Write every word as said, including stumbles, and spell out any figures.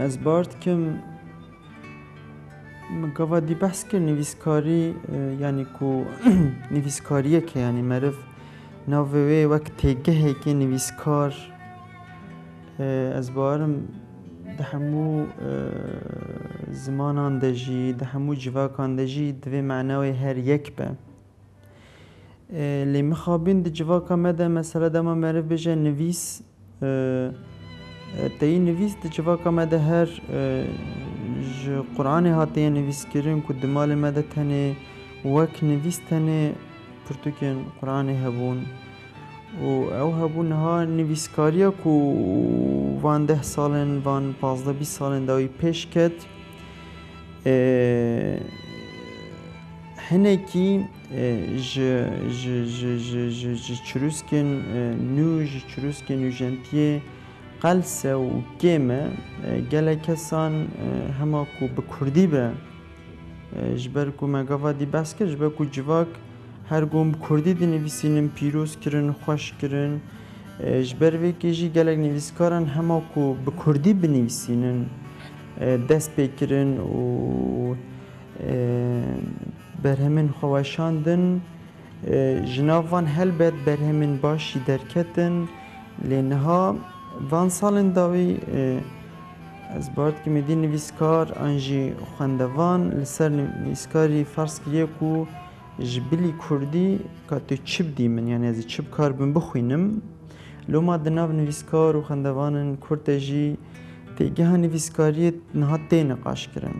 Ez bar dikim, min gava dî behs kir nivîskarî, e, yanî ku nivîskariyek e, yanî meriv navê wê wek têgehekê nivîskar, e, ez barim di hemû, e, zimanan de jî, di hemû civakan de jî divê mana wê her yek be. E, lê mixabin di civaka me de mesela dema meriv bêje nivîs, e, e, teyî nivîs di civaka me de her, e, ji Quranê hatiye nivîskirin ku di malê me de tenê wek nivîs tenê pirtûkên Quranê hebûn. Û ew hebû niha nivîskariya ku van deh salên, van pazdeh bîst salên dawî pêş ket, e, hinekî, e, ji, ji, ji, ji, ji, ji çirûskên, e, nû, ji çirûskên nûjentiyê qels e û kêm e. E, gelek kesan, e, hema ku bi kurdî be, e, ji ber ku me gava dî behs kir, ji ber ku civak her gon bi kurdî dinivîsînin, pîroz kirin, xweş kirin. E, ji ber vê kê jî gelek nivîskaran hema ku bi kurdî binivîsînin, e, dest pê kirin û, e, berhemên xwe weşandin. E, ji nav van helbet berhemên baş jî derketin. Lê niha van salên dawî, e, ez bar dikim êdî nivîskar an jî xwendevan li ser nivîskarî ferz kiriye ku ji bilî kurdî ka tu çi bidî min, yanî ez ê çi bikaribim bixwînim. Loma di nav nivîskar û xwendevanên kurd de jî têgeha nivîskariyê niha tê niqaşkirin.